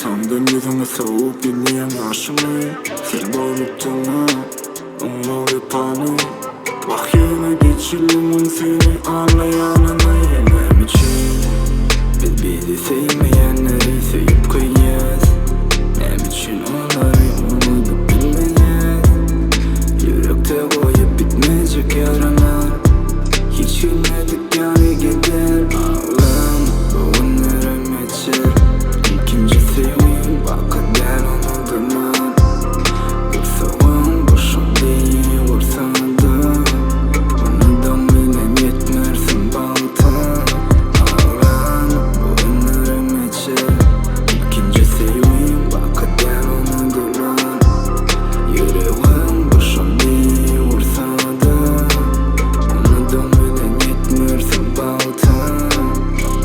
Ortamdan ýüzüňi sowup gizleýäň ýaşyňy Sen bolupdyň-a oňa wepaly Wah ýüzüňe geçildim oň seni aldaýanyny Näme üçin biz bizi söýmeýänleri söýüp goýýas Näme üçin olary unudyp bilmeýäs Ýürekde goýup bitmejek ýaralar Hiç gülmedik ýaly gider Aglama bu günlerem geçer Ilkinji söýgim baky däl unudylmaz Gursagym boşaldy gursa-da Unudan bilen ýetmersiň bagta Aglama bu günlerem geçer Ilkinji söýgim baky däl unudylmaz Ýüregim boşaldy gursa-da Unudan bilen ýetmersiň bagta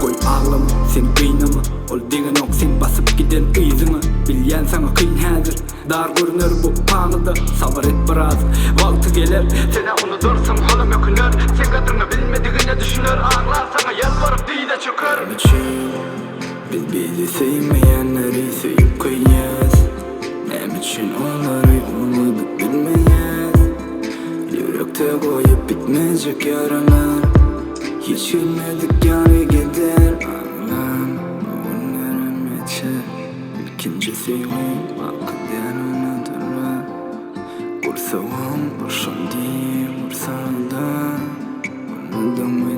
Goý aglama, sen gynama Ol degenok seň basyp giden yzyňa Bilýän saňa kyn häzir Dar görüner bu panyda Sabyr et biraz, wagty geler Senä unudarsyň, olam öküner Seň gadryňy bilmedigine düşüner Aglar saňa ýalbaryp dyza çöker. Näme üçin biz bizi söýmeýänleri söýüp goýýas Näme üçin olary unudyp bilmeýäs Ýürekde goýup bitmejek ýaralar Hiç gülmedik ýaly gider Aglam bu günlerem geçer Ilkinji söýgim baky däl unudylar Gursagym boşaldy gursagda Unudyň.